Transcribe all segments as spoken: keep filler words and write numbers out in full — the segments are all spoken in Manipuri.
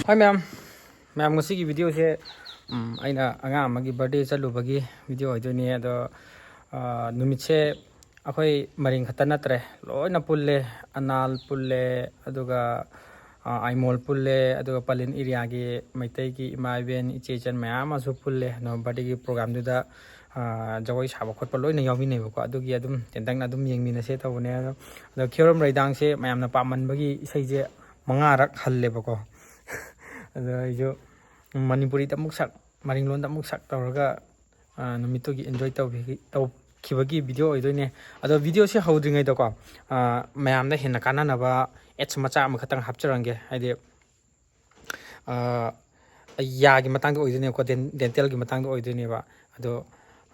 ꯍꯣꯏ ꯃꯌꯥꯝ, ꯃꯌꯥꯝ, ꯉꯁꯤꯒꯤ ꯚꯤꯗꯤꯑꯣꯁꯦ, ꯎꯝ, ꯑꯩꯅ ꯑꯉꯥꯡ ꯑꯃꯒꯤ ꯕꯥꯔꯗꯦ ꯆꯠꯂꯨꯕꯒꯤ ꯚꯤꯗꯤꯑꯣ ꯑꯣꯏꯗꯣꯏꯅꯦ꯫ ꯑꯗꯣ, ꯑ, ꯅꯨꯃꯤꯠꯁꯦ ꯑꯩꯈꯣꯏ ꯃꯔꯤꯡ ꯈꯛꯇ ꯅꯠꯇ꯭ꯔꯦ, ꯂꯣꯏꯅ ꯄꯨꯜꯂꯦ꯫ ꯑꯅꯥꯜ ꯄꯨꯜꯂꯦ, ꯑꯗꯨꯒ, ꯑ, ꯑꯥꯏꯃꯣꯜ ꯄꯨꯜꯂꯦ, ꯑꯗꯨꯒ ꯄꯂꯦꯟ ꯑꯦꯔꯤꯌꯥꯒꯤ ꯃꯩꯇꯩꯒꯤ ꯏꯃꯥ ꯏꯕꯦꯟ, ꯏꯆꯦ ꯏꯆꯟ ꯃꯌꯥꯝ ꯑꯃꯁꯨ ꯄꯨꯜꯂꯦ꯫ ꯑꯗꯣ ꯕꯥꯔꯗꯦꯒꯤ ꯄ꯭ꯔꯣꯒꯥꯝꯗꯨꯗ, ꯑ, ꯖꯒꯣꯏ ꯁꯥꯕ ꯈꯣꯠꯄ ꯂꯣꯏꯅ ꯌꯥꯎꯃꯤꯟꯅꯩꯕꯀꯣ꯫ ꯑꯗꯨꯒꯤ ꯑꯗꯨꯝ ꯇꯦꯟꯇꯛꯅ ꯑꯗꯨꯝ ꯌꯦꯡꯃꯤꯟꯅꯁꯦ ꯇꯧꯕꯅꯦ꯫ ꯑꯗꯣ, ꯑꯗꯣ ꯈꯦꯔꯣꯝ ꯂꯩꯗꯥꯡꯁꯦ ꯃꯌꯥꯝꯅ ꯄꯥꯝꯃꯟꯕꯒꯤ ꯏꯁꯩꯁꯦ ꯃꯉꯥꯔꯛ ꯍꯜꯂꯦꯕꯀꯣ꯫ ꯑꯗꯣ ꯑꯩꯁꯨ ꯃꯅꯤꯄꯨꯔꯤꯗ ꯑꯃꯨꯛ ꯁꯛ, ꯃꯔꯤꯡꯂꯣꯟꯗ ꯑꯃꯨꯛ ꯁꯛ ꯇꯧꯔꯒ, ꯑ, ꯅꯨꯃꯤꯠꯇꯨꯒꯤ ꯏꯟꯖꯣꯏ ꯇꯧꯕꯤ-, ꯇꯧꯈꯤꯕꯒꯤ ꯚꯤꯗꯤꯑꯣ ꯑꯣꯏꯗꯣꯏꯅꯦ꯫ ꯑꯗꯣ ꯚꯤꯗꯤꯑꯣꯁꯦ ꯍꯧꯗ꯭ꯔꯤꯉꯩꯗꯀꯣ, ꯑ, ꯃꯌꯥꯝꯗ ꯍꯦꯟꯅ ꯀꯥꯟꯅꯅꯕ ꯑꯦꯗꯁ ꯃꯆꯥ ꯑꯃꯈꯛꯇꯪ ꯍꯥꯞꯆꯔꯝꯒꯦ꯫ ꯍꯥꯏꯗꯤ, ꯑ, ꯌꯥꯒꯤ ꯃꯇꯥꯡꯗ ꯑꯣꯏꯗꯣꯏꯅꯦꯕꯀꯣ, ꯗꯦꯟ-, ꯗꯦꯟꯇꯦꯜꯒꯤ ꯃꯇꯥꯡꯗ ꯑꯣꯏꯗꯣꯏꯅꯦꯕ꯫ ꯑꯗꯣ,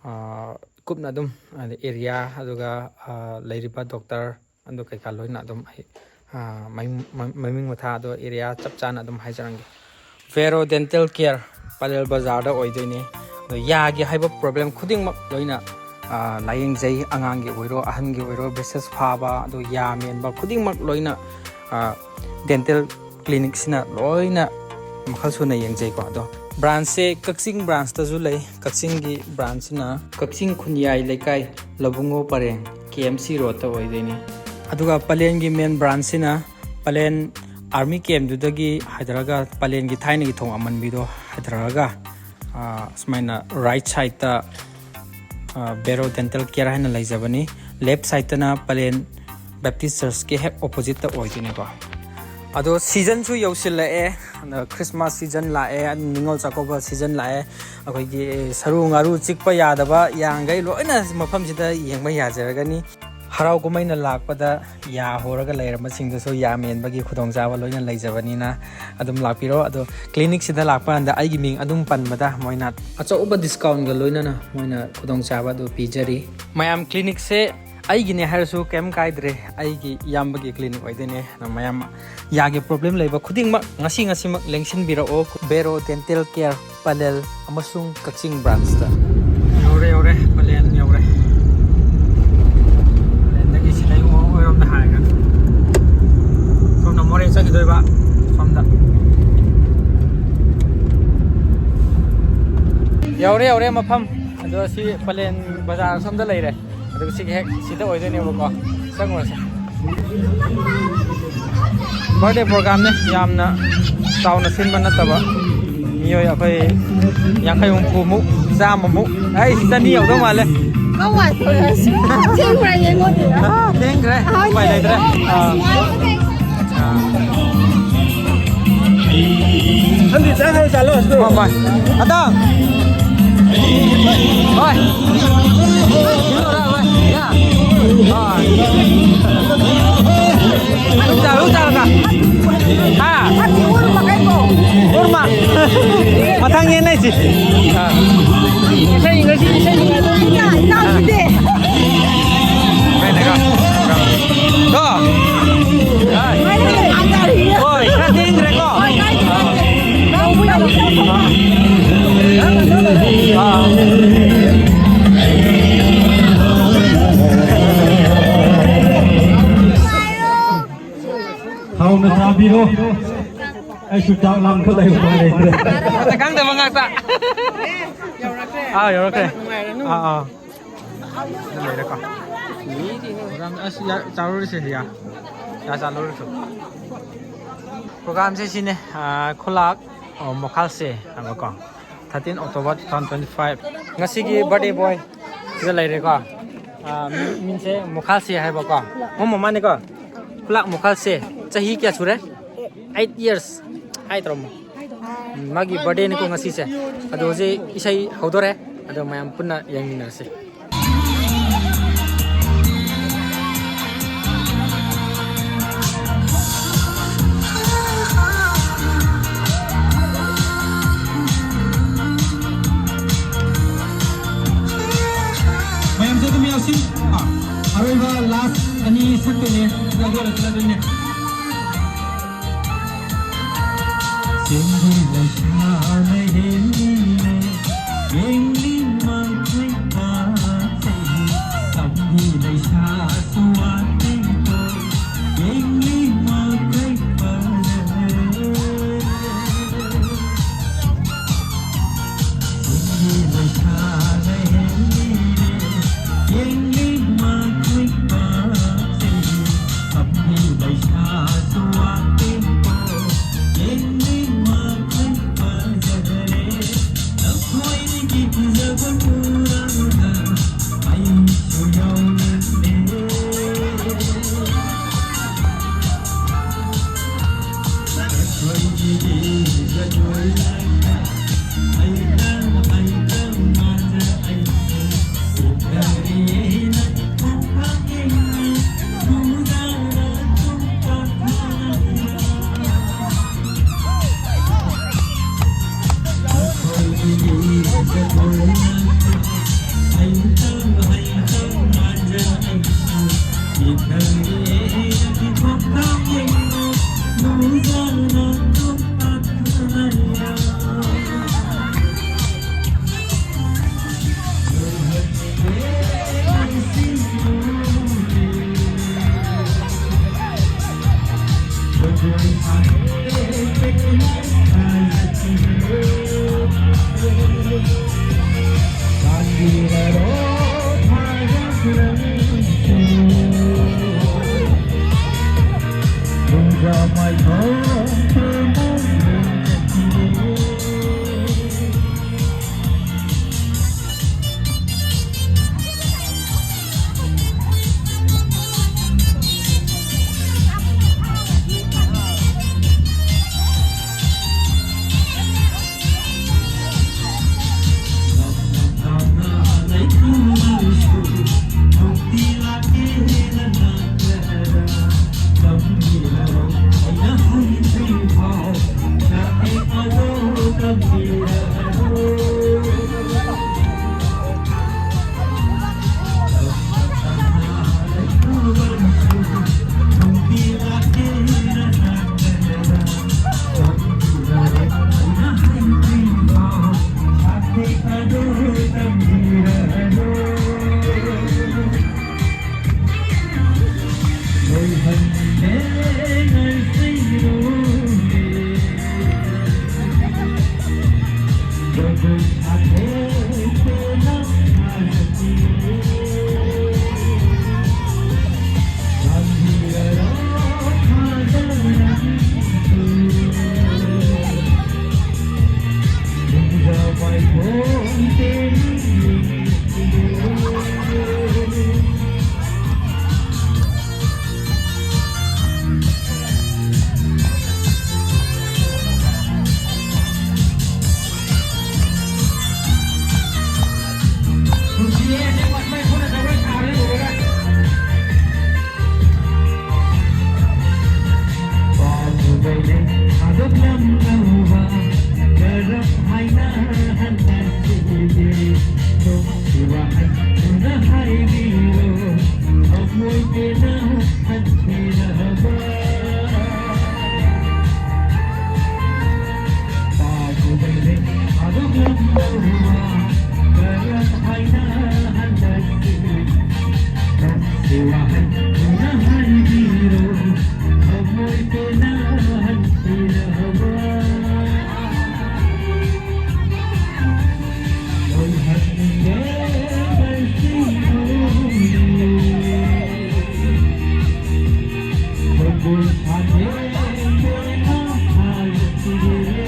ꯑ, ꯀꯨꯞꯅ ꯑꯗꯨꯝ, ꯑꯗ ꯑꯦꯔꯤꯌꯥ, ꯑꯗꯨꯒ, ꯑ, ꯂꯩꯔꯤꯕ ꯗꯣꯛꯇꯔ, ꯑꯗꯨ ꯀꯩꯀꯥ ꯂꯣꯏꯅ ꯑꯗꯨꯝ ꯑꯩ, ꯑ, ꯃꯃꯤꯡ, ꯃꯃꯤꯡ ꯃꯊꯥ ꯑꯗꯣ ꯑꯦꯔꯤꯌꯥ ꯆꯞ ꯆꯥꯅ ꯑꯗꯨꯝ ꯍꯥꯏꯖꯔꯝꯒꯦ꯫ ꯚꯦꯔꯣ ꯗꯦꯟꯇꯦꯜ ꯀꯦꯌꯔ, ꯄꯂꯦꯜ ꯕꯖꯥꯔꯗ ꯑꯣꯏꯗꯣꯏꯅꯦ꯫ ꯑꯗꯣ ꯌꯥꯒꯤ ꯍꯥꯏꯕ ꯄ꯭ꯔꯣꯕ꯭ꯂꯦꯝ ꯈꯨꯗꯤꯡꯃꯛ ꯂꯣꯏꯅ, ꯑ, ꯂꯥꯌꯦꯡꯖꯩ꯫ ꯑꯉꯥꯡꯒꯤ ꯑꯣꯏꯔꯣ, ꯑꯍꯟꯒꯤ ꯑꯣꯏꯔꯣ, ꯕ꯭ꯔꯦꯁꯦꯁ ꯐꯥꯕ, ꯑꯗꯣ ꯌꯥ ꯃꯦꯟꯕ ꯈꯨꯗꯤꯡꯃꯛ ꯂꯣꯏꯅ, ꯑ, ꯗꯦꯟꯇꯦꯜ ꯀ꯭ꯂꯤꯅꯤꯛꯁꯤꯅ ꯂꯣꯏꯅ ꯃꯈꯜ ꯁꯨꯅ ꯌꯦꯡꯖꯩꯀꯣ꯫ ꯑꯗꯣ ꯕ꯭ꯔꯥꯟꯁꯁꯦ ꯀꯛꯆꯤꯡ ꯕ꯭ꯔꯥꯟꯁꯇꯁꯨ ꯂꯩ꯫ ꯀꯛꯆꯤꯡꯒꯤ ꯕ꯭ꯔꯥꯟꯁꯁꯤꯅ ꯀꯛꯆꯤꯡ ꯈꯨꯟꯌꯥꯏ ꯂꯩꯀꯥꯏ, ꯂꯧꯕꯨꯡꯉꯣ ꯄꯔꯦꯡ, ꯀꯦ ꯑꯦꯝ ꯁꯤ ꯔꯣꯗꯇ ꯑꯣꯏꯗꯣꯏꯅꯤ꯫ ꯑꯗꯨꯒ ꯄꯂꯦꯟꯒꯤ ꯃꯦꯟ ꯕ꯭ꯔꯥꯟꯁꯁꯤꯅ ꯄꯂꯦꯟ ꯑꯥꯔꯃꯤ ꯀꯦꯝꯗꯨꯗꯒꯤ ꯍꯥꯏꯊꯔꯒ ꯄꯂꯦꯟꯒꯤ ꯊꯥꯏꯅꯒꯤ ꯊꯣꯡ ꯑꯃꯟꯕꯤꯗꯣ ꯍꯥꯏꯊꯔꯒ, ꯑ, ꯁꯨꯃꯥꯏꯅ ꯔꯥꯏꯠ ꯁꯥꯏꯠꯇ, ꯑ, ꯚꯦꯔꯣ ꯗꯦꯟꯇꯦꯜ ꯀꯦꯌꯔ ꯍꯥꯏꯅ ꯂꯩꯖꯕꯅꯤ꯫ ꯂꯦꯐ ꯁꯥꯏꯠꯇꯅ ꯄꯂꯦꯟ ꯕꯦꯞꯇꯤꯁ ꯆꯔꯆꯀꯤ ꯍꯦꯛ ꯑꯣꯄꯣꯖꯤꯠꯇ ꯑꯣꯏꯗꯣꯏꯅꯦꯀꯣ꯫ ꯑꯗꯣ ꯁꯤꯖꯟꯁꯨ ꯌꯧꯁꯤꯜꯂꯛꯑꯦ꯫ ꯑꯗ ꯈ꯭ꯔꯤꯁꯃꯥꯁ ꯁꯤꯖꯟ ꯂꯥꯛꯑꯦ, ꯅꯤꯉꯣꯜ ꯆꯥꯛꯀꯧꯕ ꯁꯤꯖꯟ ꯂꯥꯛꯑꯦ꯫ ꯑꯩꯈꯣꯏꯒꯤ ꯁꯔꯨ ꯉꯥꯔꯨ ꯆꯤꯛꯄ ꯌꯥꯗꯕ ꯌꯥꯡꯈꯩ ꯂꯣꯏꯅ ꯃꯐꯝꯁꯤꯗ ꯌꯦꯡꯕ ꯌꯥꯖꯔꯒꯅꯤ꯫ ꯍꯔꯥꯎ ꯀꯨꯝꯍꯩꯅ ꯂꯥꯛꯄꯗ ꯌꯥ ꯍꯣꯔꯒ ꯂꯩꯔꯝꯕꯁꯤꯡꯗꯨꯁꯨ ꯌꯥ ꯃꯦꯟꯕꯒꯤ ꯈꯨꯗꯣꯡꯆꯥꯕ ꯂꯣꯏꯅ ꯂꯩꯖꯕꯅꯤꯅ ꯑꯗꯨꯝ ꯂꯥꯛꯄꯤꯔꯣ꯫ ꯑꯗꯣ ꯀ꯭ꯂꯤꯅꯤꯛꯁꯤꯗ ꯂꯥꯛꯄ ꯀꯥꯟꯗ ꯑꯩꯒꯤ ꯃꯤꯡ ꯑꯗꯨꯝ ꯄꯟꯕꯗ ꯃꯣꯏꯅ ꯑꯆꯧꯕ ꯗꯤꯁꯀꯥꯎꯟꯒ ꯂꯣꯏꯅꯅ ꯃꯣꯏꯅ ꯈꯨꯗꯣꯡꯆꯥꯕ ꯑꯗꯨ ꯄꯤꯖꯔꯤ꯫ ꯃꯌꯥꯝ, ꯀ꯭ꯂꯤꯅꯤꯛꯁꯦ ꯑꯩꯒꯤꯅꯦ ꯍꯥꯏꯔꯁꯨ ꯀꯩꯝ ꯀꯥꯏꯗ꯭ꯔꯦ, ꯑꯩꯒꯤ ꯏꯌꯥꯝꯕꯒꯤ ꯀ꯭ꯂꯤꯅꯤꯛ ꯑꯣꯏꯗꯣꯏꯅꯦ꯫ ꯑꯗꯣ ꯃꯌꯥꯝ ꯌꯥꯒꯤ ꯄ꯭ꯔꯣꯕ꯭ꯂꯦꯝ ꯂꯩꯕ ꯈꯨꯗꯤꯡꯃꯛ ꯉꯁꯤ ꯉꯁꯤꯃꯛ ꯂꯦꯡꯁꯤꯟꯕꯤꯔꯛꯑꯣ꯫ ꯚꯦꯔꯣ ꯗꯦꯟꯇꯦꯜ ꯀꯦꯌꯔ, ꯄꯂꯦꯜ ꯑꯃꯁꯨꯡ ꯀꯛꯆꯤꯡ ꯕ꯭ꯔꯥꯟꯁꯇ꯫ ꯌꯧꯔꯦ, ꯌꯧꯔꯦ, ꯄꯂꯦꯟ ꯌꯧꯔꯦ꯫ ꯄꯂꯦꯟ ꯌꯧꯔꯦ, ꯌꯧꯔꯦ ꯃꯐꯝ꯫ ꯑꯗꯣ ꯁꯤ ꯄꯂꯦꯟ ꯕꯖꯥꯔ ꯁꯣꯝꯗ ꯂꯩꯔꯦ꯫ ꯑꯗꯨꯒ ꯁꯤꯒꯤ ꯍꯦꯛ ꯁꯤꯗ ꯑꯣꯏꯗꯣꯏꯅꯦꯕꯀꯣ꯫ ꯆꯪꯉꯨꯔꯁꯦ꯫ ꯕꯥꯔꯗꯦ ꯄ꯭ꯔꯣꯒꯥꯝꯅꯦ, ꯌꯥꯝꯅ ꯆꯥꯎꯅ ꯁꯤꯟꯕ ꯅꯠꯇꯕ꯫ ꯃꯤꯑꯣꯏ ꯑꯩꯈꯣꯏ ꯌꯥꯡꯈꯩ ꯍꯨꯝꯐꯨꯃꯨꯛ, ꯆꯥꯝꯃꯃꯨꯛ, ꯑꯩ ꯆꯅꯤ ꯌꯧꯗꯧ ꯃꯥꯜꯂꯦ꯫ ꯀꯋꯥꯏ ꯊꯦꯡꯈ꯭ꯔꯦ ꯌꯦꯡꯉꯣ ꯑꯗꯨꯗ꯫ ꯑꯥ, ꯊꯦꯡꯈ꯭ꯔꯦ꯫ ꯎꯄꯥꯏ ꯂꯩꯇ꯭ꯔꯦ꯫ ꯑꯥ꯫ ꯑꯥ꯫ ꯍꯣꯏ, ꯍꯣꯏ꯫ ꯑꯗꯣ꯫ ꯍꯣꯏ꯫ ꯍꯣꯏ꯫ ꯍꯨ ꯆꯥꯔꯨ, ꯍꯨ ꯆꯥꯔꯨ ꯀ꯫ ꯍꯥ? ꯎꯔꯃ꯫ ꯃꯊꯪ ꯌꯦꯡꯅꯩꯁꯤ꯫ ꯑꯥ꯫ ꯏꯁꯩ, ꯉꯁꯤ ꯏꯁꯩ ꯅꯨꯡꯉꯥꯏꯕ꯫ ꯀꯣ? ꯍꯣꯏ, ꯈꯔ ꯊꯦꯡꯈ꯭ꯔꯦꯀꯣ? ꯑꯥ꯫ ꯍꯥꯎꯅ ꯆꯥꯕꯤꯔꯣ꯫ ꯑꯩꯁꯨ ꯆꯥꯛ ꯂꯥꯝꯈꯠꯂꯛꯑꯦ, ꯎꯄꯥꯏ ꯂꯩꯇ꯭ꯔꯦ꯫ ꯈꯪꯗꯕ ꯉꯥꯛꯇ꯫ ꯑꯥ, ꯌꯧꯔꯛꯈ꯭ꯔꯦ꯫ ꯑꯥ, ꯑꯥ꯫ ꯑꯗꯨ ꯂꯩꯔꯦꯀꯣ꯫ ꯄ꯭ꯔꯣꯒ꯭ꯔꯥꯝ ꯑꯁ ꯌꯥ-, ꯆꯥꯔꯨꯔꯁꯦ, ꯌꯥ꯫ ꯌꯥ ꯆꯥꯔꯨꯔꯁꯨ꯫ ꯄ꯭ꯔꯣꯒ꯭ꯔꯥꯝꯁꯦ ꯁꯤꯅꯦ, ꯑꯥ, ꯈꯨꯂꯥꯛ, ꯑꯣ, ꯃꯣꯈꯥꯜꯁꯦ ꯍꯥꯏꯕꯀꯣ꯫ Thirteen October two thousand twenty five꯫ ꯉꯁꯤꯒꯤ birthday boy ꯁꯤꯗ ꯂꯩꯔꯦꯀꯣ꯫ ꯑꯥ, ꯃꯤ-, ꯃꯤꯡꯁꯦ ꯃꯣꯈꯥꯜꯁꯦ ꯍꯥꯏꯕꯀꯣ꯫ ꯃꯣꯃꯣ ꯃꯥꯅꯦꯀꯣ? ꯈꯨꯂꯥꯛ ꯃꯣꯈꯥꯜꯁꯦ꯫ ꯆꯍꯤ ꯀꯌꯥ ꯁꯨꯔꯦ? Eight years꯫ ꯍꯥꯏꯗ꯭ꯔꯣ ꯑꯃꯨꯛ? ꯎꯝ, ꯃꯥꯒꯤ birthday ꯅꯤꯀꯣ ꯉꯁꯤꯁꯦ꯫ ꯑꯗꯣ ꯍꯧꯖꯤꯛ ꯏꯁꯩ ꯍꯧꯗꯣꯔꯦ꯫ ꯑꯗꯣ ꯃꯌꯥꯝ ꯄꯨꯟꯅ ꯌꯦꯡꯃꯤꯟꯅꯔꯁꯤ꯫ ꯃꯌꯥꯝꯁꯦ ꯑꯗꯨꯝ ꯌꯥꯎꯁꯤ꯫ ꯑꯥ, ꯑꯔꯣꯏꯕ last ꯑꯅꯤ ꯁꯛꯇꯣꯏꯅꯦ꯫ ꯑꯗꯨꯒ ꯂꯣꯏꯔꯛꯀꯗꯣꯏꯅꯦ꯫ ꯆꯦꯡꯒꯤ ꯂꯩꯁꯥꯅ ꯍꯦꯜꯂꯤꯅꯦ, ꯌꯦꯡꯂꯤ ꯃꯈꯩ ꯐꯖꯩ, ꯇꯝꯒꯤ ꯂꯩꯁꯥꯁꯨ ꯋꯥꯠꯂꯤꯀꯣ, ꯌꯦꯡꯂꯤ ꯃꯈꯩ ꯐꯖꯩ꯫ ꯆꯦꯡꯒꯤ ꯍꯟꯗꯨꯅ ꯍꯥꯏꯕꯤꯔꯣ, ꯊꯃꯣꯏ ꯄꯦꯟꯅ ꯍꯟꯈꯤꯔꯕ? ꯑꯣꯏꯍꯟꯅꯤꯡꯗꯦ ꯉꯁꯤꯕꯨ꯫ ꯃꯒꯨꯟ ꯊꯥꯗꯦ ꯄꯦꯟꯅ ꯍꯥꯏꯈꯤꯔꯦ꯫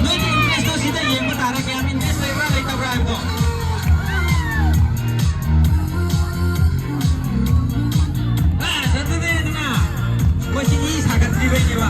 ꯅꯣꯏꯒꯤ interest ꯇꯣ ꯁꯤꯗ ꯌꯦꯡꯕ ꯇꯥꯔꯦ, ꯀꯌꯥꯝ interest ꯂꯩꯕ꯭ꯔꯥ ꯂꯩꯇꯕ꯭ꯔꯥ ꯍꯥꯏꯕꯗꯣ꯫ ꯑꯁ, ꯑꯗꯨꯅꯦ, ꯑꯗꯨꯅ ꯃꯣꯏꯁꯤ ꯏ ꯁꯥꯒꯠꯄꯤꯕꯩꯅꯦꯕ꯫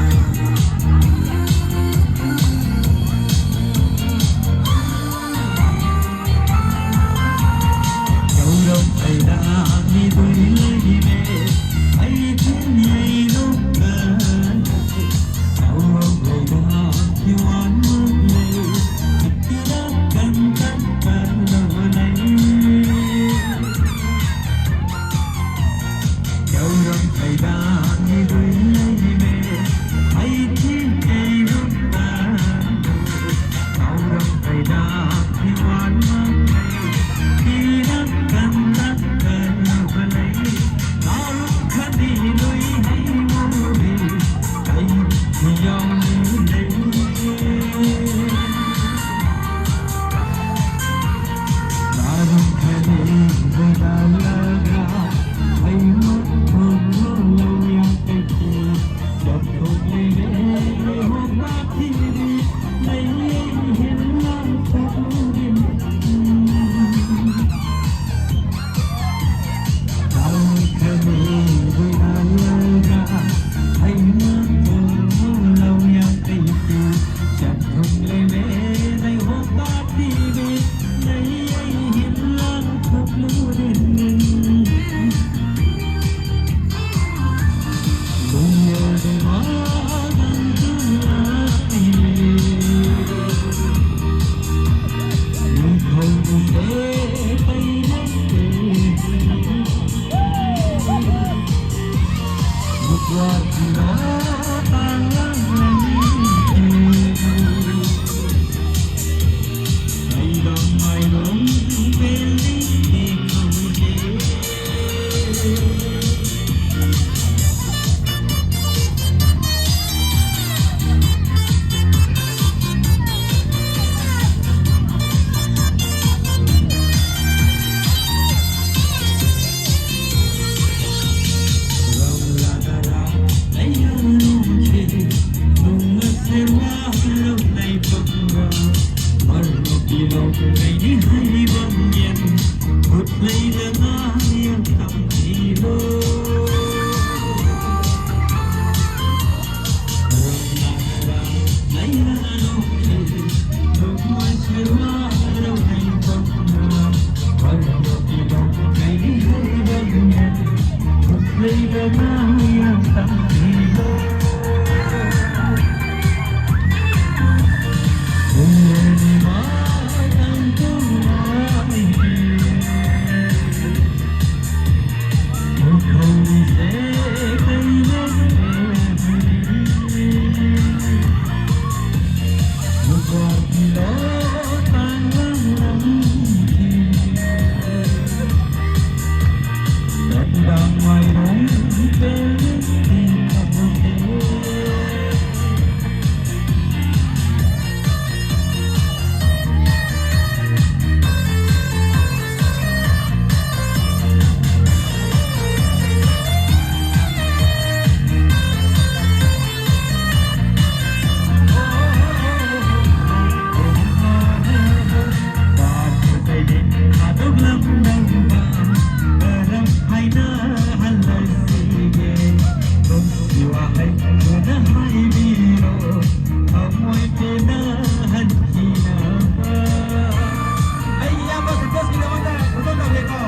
ꯑꯩ ꯏꯌꯥꯝꯕ ꯁꯟꯇꯣꯁꯀꯤꯗꯃꯛꯇ ꯐꯣꯇꯣ ꯇꯧꯒꯦꯀꯣ꯫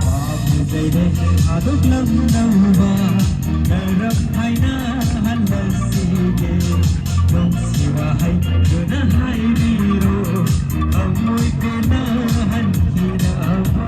ꯄꯥꯝꯖꯩꯔꯦ ꯊꯥꯗꯣꯛꯂꯝꯗꯧꯕ ꯀꯔꯝ ꯍꯥꯏꯅ ꯍꯜꯂꯁꯤꯒꯦ? ꯅꯨꯡꯁꯤ ꯋꯥꯍꯩꯗꯨꯅ ꯍꯥꯏꯕꯤꯔꯣ, ꯊꯃꯣꯏ ꯄꯦꯟꯅ ꯍꯟꯈꯤꯅꯕ꯫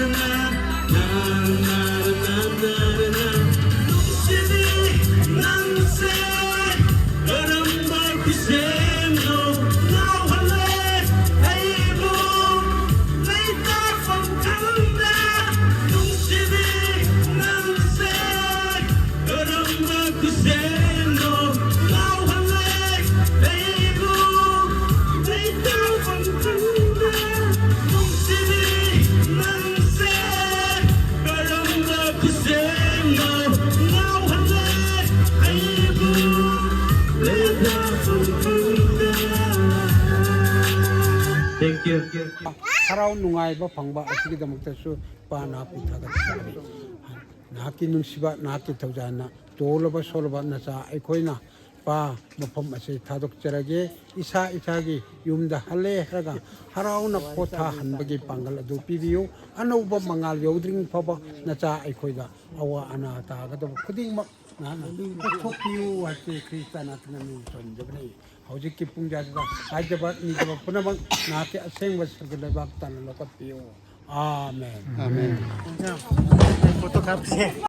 Thank you. ꯍꯔꯥꯎ ꯅꯨꯡꯉꯥꯏꯕ ꯐꯪꯕ ꯑꯁꯤꯒꯤꯗꯃꯛꯇꯁꯨ ꯏꯄꯥ ꯅꯍꯥꯛꯄꯨ ꯊꯥꯒꯠꯆꯔꯤ꯫ ꯅꯍꯥꯛꯀꯤ ꯅꯨꯡꯁꯤꯕ, ꯅꯍꯥꯛꯀꯤ ꯊꯧꯖꯥꯜꯅ ꯇꯣꯜꯂꯕ ꯁꯣꯜꯂꯕ ꯅꯆꯥ ꯑꯩꯈꯣꯏꯅ ꯄꯥ ꯃꯐꯝ ꯑꯁꯤ ꯊꯥꯗꯣꯛꯆꯔꯒꯦ꯫ ꯏꯁꯥ ꯏꯁꯥꯒꯤ ꯌꯨꯝꯗ ꯍꯜꯂꯦ ꯍꯥꯏꯔꯒ ꯍꯔꯥꯎꯅ ꯄꯣꯊꯥꯍꯟꯕꯒꯤ ꯄꯥꯡꯒꯜ ꯑꯗꯨ ꯄꯤꯕꯤꯌꯨ꯫ ꯑꯅꯧꯕ ꯃꯉꯥꯜ ꯌꯧꯗ꯭ꯔꯤꯉꯩ ꯐꯥꯎꯕ ꯅꯆꯥ ꯑꯩꯈꯣꯏꯗ ꯑꯋꯥ ꯑꯅꯥ ꯇꯥꯒꯗꯕ ꯈꯨꯗꯤꯡꯃꯛ ꯅꯍꯥꯛꯅ ꯀꯣꯛꯊꯣꯛꯄꯤꯌꯨ ꯍꯥꯏꯁꯤ ꯈ꯭ꯔꯤꯁꯇ ꯅꯠꯇꯅ ꯃꯤꯡ ꯆꯟꯖꯕꯅꯤ꯫ ꯍꯧꯖꯤꯛꯀꯤ ꯄꯨꯡꯖꯥꯁꯤꯗ ꯍꯥꯏꯖꯕ ꯅꯤꯖꯕ ꯄꯨꯝꯅꯃꯛ ꯅꯍꯥꯛꯀꯤ ꯑꯁꯦꯡꯕ ꯁꯔꯒ ꯂꯩꯕꯥꯛ ꯇꯥꯟꯅ ꯂꯧꯈꯠꯄꯤꯌꯨ꯫ ꯑꯥꯃꯦꯟ꯫ ꯑꯥꯃꯦꯟ꯫ ꯐꯣꯇꯣ ꯀꯥꯞꯁꯦ꯫